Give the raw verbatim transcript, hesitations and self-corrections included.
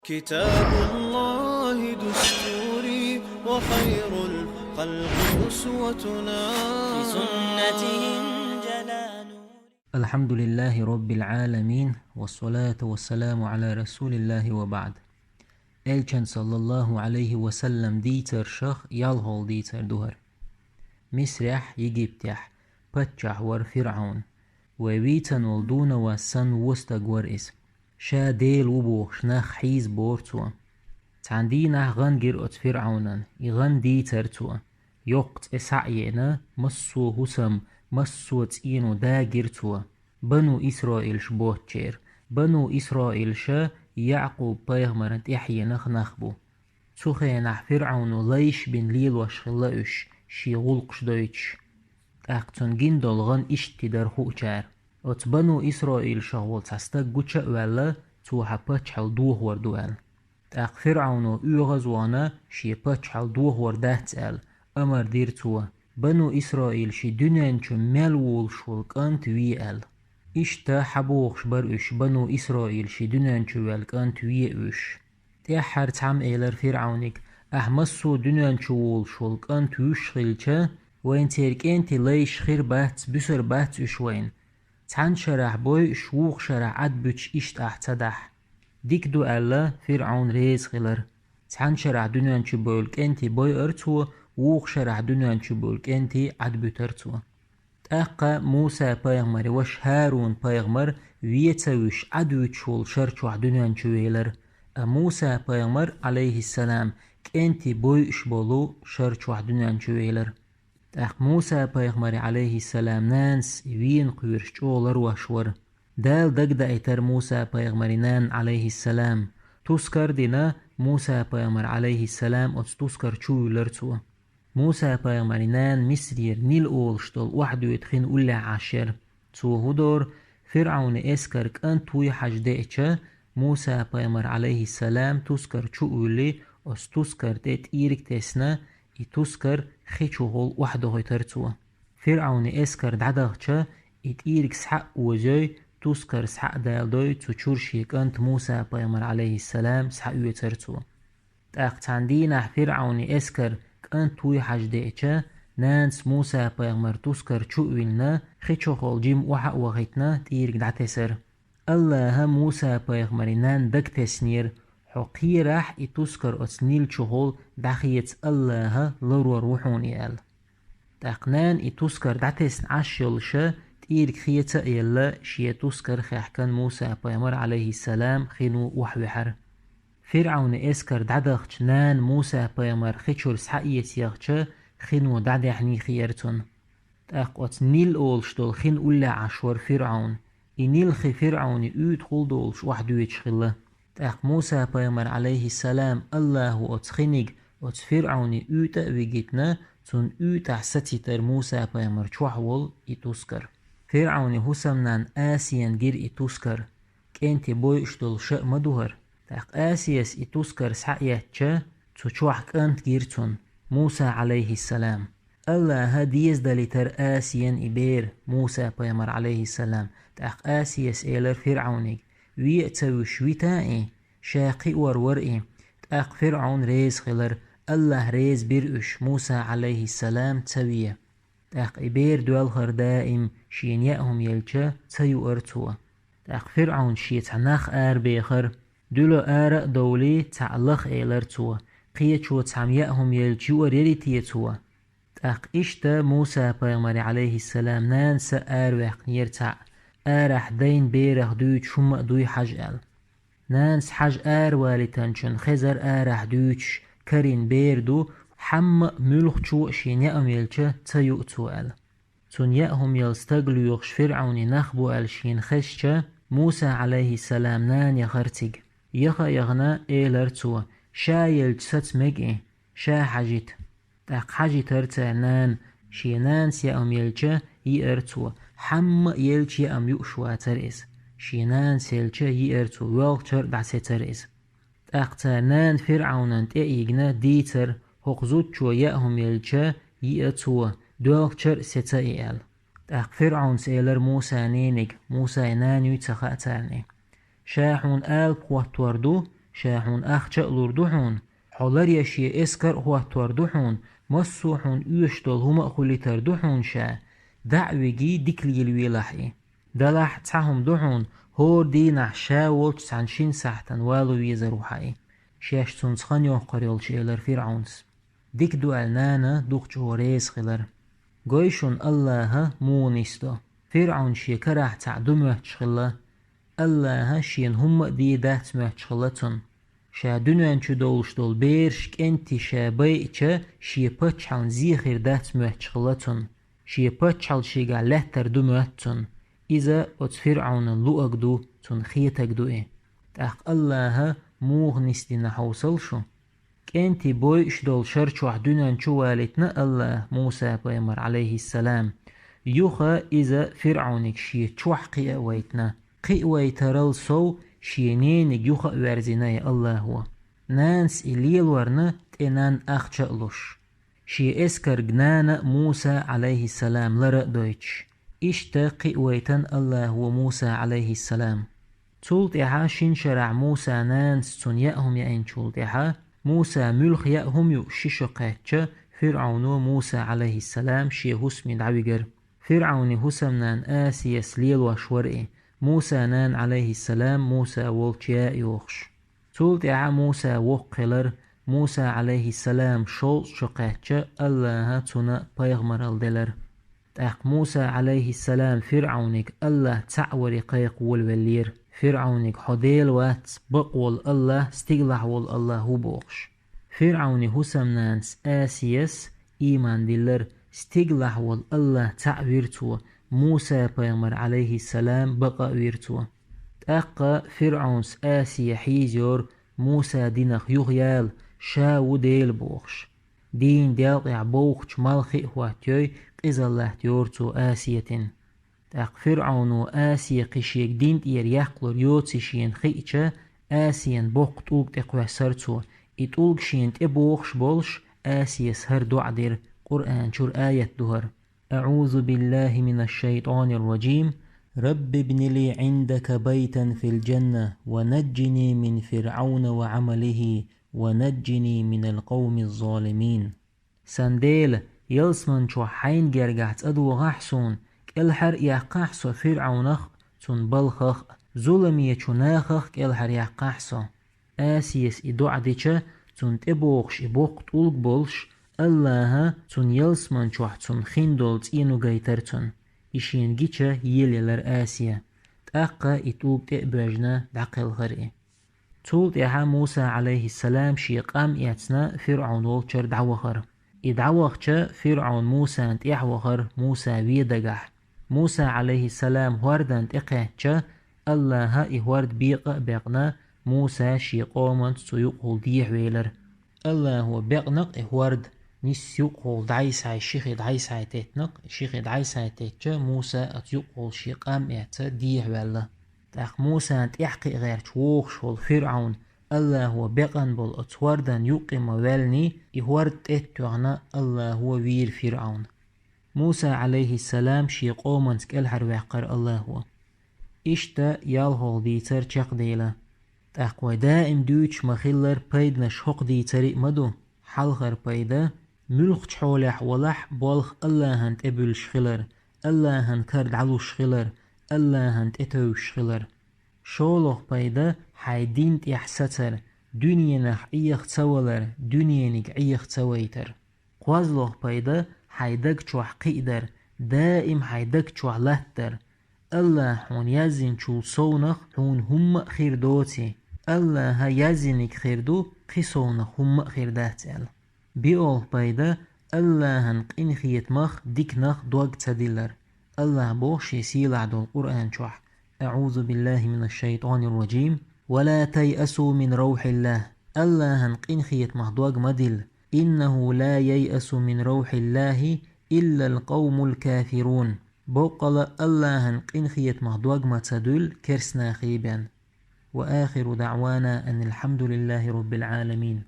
كتاب الله دستوري وخير الخلق أسوتنا. بسنته انجلى نوري. الحمد لله رب العالمين، والصلاة والسلام على رسول الله وبعد. Элчан, саллаллаху алейхи ва саллам, дийцаршах ялхол дийцар ду хӀара. Мисрехь, Египтехь, паччахь вар ФирӀаун. Вай вийцан вол дунавас санна вустаг вар иза. Ша Дела ву бохуш нах хьийзабора цо. Цхьана дийнахь гӀан гира оцу ФирӀаунан, и гӀан дийцар цо. Йоккха цӀе схьа а еана, массо а хӀусам, массо а цӀено дагира цо. Бану Исраилаш боцучеран, Бану Исраилаша Якъуб-пайхамарна тӀаьхьенах нах бу. Цу хенахь ФирӀауно лайш бина лелош хилла уьш, шен гӀуллакхаш дойтуш. ТӀаккха цунна гина долу гӀан иштта тидар хуучара: оцу Бану Исраилашах волу цхьа стаг гуча а ваьлла, цо хьан паччахьалла дохор ду аьлла. ТӀаккха ФирӀауно оьгӀазвахана, шен паччахьалла дохор дац аьлла, амар дира цо: Бану Исраилашийн дуьнен чу мел волуш волу кӀант ве аьлла. Иштта хьан бохуш бара уьш, Бану Исраилашийн дуьнен чу ваьлла кӀант ве уьш. ТӀаьххьара цхьамма элира ФирӀауниг: ахь массо а дуьнен чу волуш волу кӀант вуьйш хилча, вайна церан кӀентий лайш хир бац, буьсур бац уьш вайна. Цхьана шарахь бойуш, вукху шарахь Ӏад буьтуш иштта ахь ца дахь. Дика ду, аьлла, ФирӀаун реза хилар. Цхьана шарахь дуьнен чу бевлла кӀентий бойура цо, вукху шарахь дуьнен чу бевлла кӀентий Ӏад буьтура цо. ТӀаккха Муса-пайхамари ваша ХӀарун-пайхамар вен ца вуьйш Ӏад вуьтуш волу шар чохь дуьнен чу велара, а Муса-пайхамар, алейхиссалам, кӀентий бойуш болу шар чохь дуьнен чу велара. ТӀаккха Муса-пайхамари, алейхиссалам, нанас вена кхоьруш чӀогӀа ларвеш вара. Дала дагадаийтара Муса-пайхамари нана, алейхиссалам. Тускар а дина, Муса-пайхамар, алейхиссалам, оцу тускар чу вуьйлира цо. Муса-пайхамари нана Мисрера Нил олуш долу охьадоьду хин уллехь Ӏаш яра. Цо хӀун дора, ФирӀауни эскар кӀант вуй хьажа деъча, Муса-пайхамар, алейхиссалам, тускар чу а вуьллий, оцу тускар тӀе тӀийриг тесна, и тускар хи чухула охьадохуьйтура цо. ФирӀауни эскар дӀадахча, и тӀийриг схьа а озой, тускар схьа а даладой, цу чуьра шен кӀант Муса-пайхамар, алейхиссалам, схьаоьцура цо. ТӀаккха цхьана дийнахь ФирӀауни эскар кӀант вуй хьажа деъча, нанас Муса-пайхамар тускар чу а виллина, хи чухула жима охьа а вахийтина, тӀийриг дӀатесара. Аллаха Муса-пайхамари нанна дага теснера: хьо кхерахь, и тускар оцу Нил чухула дӀахеца Аллаха ларор ву хьуна и аьлла. ТӀаккха нана и тускар дӀатесна Ӏаш йолуша, тӀийриг хеца а елла, шен тускар хаьхкина Муса-пайхамар, алейхиссалам, хино охьавихьара. ФирӀауни эскар дӀадахча, нана Муса-пайхамар хи чуьра схьаэца яхча, хино дӀадаьхьний хиира цунна. ТӀаккха оцу Нил олуш долу хин уллехь Ӏаш вара ФирӀаун. И Нил хи ФирӀауни уьйтӀахула долуш охьадоьдуш хилла. ТӀаккха Муса-пайхамар, алейхиссалам, Аллахо оцу хиниг оцу ФирӀауни уьйтӀа а вигийтина, цунна уьйтӀахь сацийтара Муса-пайхамар чохь волу и тускар. ФирӀауни хӀусамнанна Асияна гира и тускар. КӀентий бойуш долу ша а ма ду хӀара. ТӀаккха Асияс и тускар схьаэцча, цу чохь кӀант гира цунна, Муса, алейхиссалам. Аллаха деза далийтара Асиян и бер, Муса-пайхамар, алейхиссалам. ТӀаккха Асияс элира ФирӀаунига: вен а ца вуьйш вита и, ша кхиор вара и. ТӀаккха ФирӀаун реза хилар, Аллах реза бира уьш, Муса, алейхиссалам, ца вен. ТӀаккха и бер доьлхура даим, шена яа хӀума елча, ца юара цо. ТӀаккха ФирӀаун шен цхьа нах арабехара. Дуьла ара а довлий, цхьаъ лаха элара цо, кхечо цхьамма яа хӀума елча юар ярий те цо? ТӀаккха иштта Муса-пайхамари, алейхиссалам, нанас а араваьккхинера цхьаъ, арахь дайн берах дуьйцуш хӀумма а дуй хьажа аьлла. Нанас хьажа аравалийтанчун хезара арахь дуьйцуш карийна бер ду, хьамма а муьлххачо а шена яа хӀума елча ца юу цо аьлла. Цунна яа хӀума яла стаг лоьхуш ФирӀауни нах бу аьлла шена хезча, Муса, алейхиссалам, нана яхара цига. Яха а яхана, элара цо: ша елча саца мега и, ша хьажийта. ТӀаккха хьажийтара цара нана, шен нанас яа хӀума елча, йиара цо, хьамма а елча яа хӀума юуш вацара иза. Шен нанас елча, йиара цо, воьлхучара а дӀасецара иза. ТӀаккха цара нана ФирӀаунан тӀе а йигна дийцара, хӀокху зудчо яа хӀума елча, йиа цо, доьлхучара а сеца и аьлла. ТӀаккха ФирӀаунас элара Мусан нене, Мусан нана юй ца хаьа царна и: ша хьуна алапа хӀоттор ду, Ша хьуна ахча а лур ду хьуна, хьо ларъеш эскар а хӀоттор ду хьуна, массо а хьуна оьшуш долу хӀума а хуьлуьйтур ду хьуна ша, дӀа а вигий, дика лелавелахь и. Делахь а цхьа хӀума ду хьуна, хӀора дийнахь ша волчу цхьана шина сахьтана вало везар ву хьан и. Шаьш цунца хан йоккхур йолчу элира ФирӀауна. Дика ду аьлла нана дукха чӀогӀа реза хилира. Гой шуна АллахӀа муха нисдо. ФирӀаун шен карахь цхьаъ ду моьттуш хилла. АллахӀа шена хӀумма а дийр дац моьттуш хилла цунна. Ша дуьнен чу довлуш долу бераш кӀентий ша байъича, шен паччахьаллин зе хир дац моьттуш хилла цунна. Шен паччахьалла шегахь лаьттар ду моьтту цунна. Иза оцу ФирӀаунан луъург ду, цунна хетарг ду и. ТӀаккха АллахӀа муха нисдина хьовсал шу. КӀентий бойуш долу шар чохь дуьнен чу валийтина АллахӀа Муса-пайхамар, Ӏалайхиссалам. Юха иза ФирӀаунига шен чохь кхиа а вайтина. Кхиавайтарал сов шен нениг юха а верзина и АллахӀа. Нанас и лелорна тӀе нанна ахча а луш. Шен эскарга нана а Муса, Ӏалайхиссалам, лара а дойтуш. Иштта кхиавайтина АллахӀа Муса, Ӏалайхиссалам. Цул тӀаьхьа шина шарахь Муса нанас цунна яа хӀума яинчул тӀаьхьа, Муса муьлхха яа хӀума юуш ши шо кхаьчча, ФирӀауно Муса, Ӏалайхиссалам, шен хӀусаме дӀавигар. ФирӀауни хӀусамнана Асияс лелош вара и, Муса нана, Ӏалайхиссалам, Муса волчу яа йохуш. Цул тӀаьхьа Муса воккха хилар, Муса, Ӏалайхиссалам, шовзткъа шо кхаьчча, АллахӀа цунна пайхамаралла делар. ТӀаккха Муса, Ӏалайхиссалам, ФирӀаунига АллахӀ цхьаъ варе кхайкха волавеллера. ФирӀаунига: «Хьо Дела вац, бакъволу АллахӀ, стигалахь волу АллахӀ ву», – бохуш. ФирӀауни хӀусамнанас Асияс ийман диллар, стигалахь волу АллахӀ цхьаъ вира цо, Муса-пайхамар, Ӏалайхиссалам, бакъ а вира цо. ТӀаккха ФирӀаунас Асия хьийзайора, Муса динах юхаяла, ша ву Дела бохуш. Дийнан делкъехь бовхачу малхе а хӀоттайой, къизаллатта йора цо Асиятин. ТӀаккха ФирӀауно Асия кхин шега дин тӀера яккхалур йоций шена хиъча, Асиян боккха тӀулг тӀекхоьссара цо. И тӀулг шена тӀе бохуш болуш, Асияс хӀара доӀа дира, Къуръан чуьра аят ду хӀара: «أعوذ بالله من الشيطان الرجيم. رب ابن لي عندك بيتا في الجنة ونجني من فرعون وعمله ونجني من القوم الظالمين». Сан Дела, ялсаман чохь хьайна гергахь цӀа дохахь суна, кӀелхьара а яккхахь со ФирӀаунах а, цуьнан балхах а, зуламечу нахах а кӀелхьара яккхахь со. Асияс и доӀа дича, цунна тӀебогӀуш и боккха тӀулг болуш, АллахӀа цунна ялсаман чохь цунна хин долу цӀено гайтара цунна. И шена гича елаелара Асия. ТӀаккха и тӀулг тӀе а боьжна, дӀакхелхара и. Цул тӀаьхьа Муса, Ӏалайхиссалам, шен къам эцна, ФирӀаун волчара дӀавахара. И дӀавахча, ФирӀаун Мусана тӀаьхьавахара, Муса вен дагахь. Муса, Ӏалайхиссалам, хӀордан тӀекхаьчча, АллахӀа и хӀорд бекъа а бекъна, Муса шен къоманца цу юкъахула дехьавелара. АллахӀа бекъна-кх и хӀорд, нисса юкъахула дӀай-схьай, ши хи дӀай-схьай теттина-кх, ши хи дӀай-схьай теттча, Муса оцу юкъахула шен къам эцна дехьаваьлла. ТӀаккха Мусана тӀаьхьакхиа гӀерташ вогӀуш волу ФирӀаун, АллахӀа бекъна болу оцу хӀордан юккъе ма-ваьллиний, и хӀорд тӀе а тоьхна, АллахӀа вийра ФирӀаун. Муса, Ӏалайхиссалам, шен къоманца кӀелхьарваьккхара АллахӀа. Иштта ялхолгӀа дийцар чекхдайна. ТӀаккха вай даим дуьйцуш ма-хиллара, пайданаш хӀокху дийцаре а ма ду. Хьалхара пайда: муьлххачу хьолехь валахь, болх АллахӀана тӀе буьллуш хилар, АллахӀан кара дӀалуш хилар, АллахӀана тӀетевжаш хилар. ШолгӀа пайда: хьайн дин тӀехь сацар, дуьненах Ӏеха ца валар, дуьнениг Ӏеха ца вайтар. КхозлагӀа пайда: хьайн даг чохь кхиадар, даим хьайн даг чохь латтар. АллахӀа хьуна яздинчул совнах хьуна хӀумма а хир доций, АллахӀа яздиниг хир ду, кхин совнах хӀумма а хир дац аьлла. БоьалгӀа пайда: АллахӀан къинхетамах диканах дог ца диллар. АллахӀа боху шен сийлахь долу Къуръан чохь: أعوذ بالله من الشيطان الرجيم. ولا تيأسوا من روح الله. АллахӀан къинхетамах дог ма дилла. إنه لا ييأس من روح الله إلا القوم الكافرون. Боккъала АллахӀан къинхетамах дог ма ца дуьллу керстанахий бен. وآخر دعوانا أن الحمد لله رب العالمين.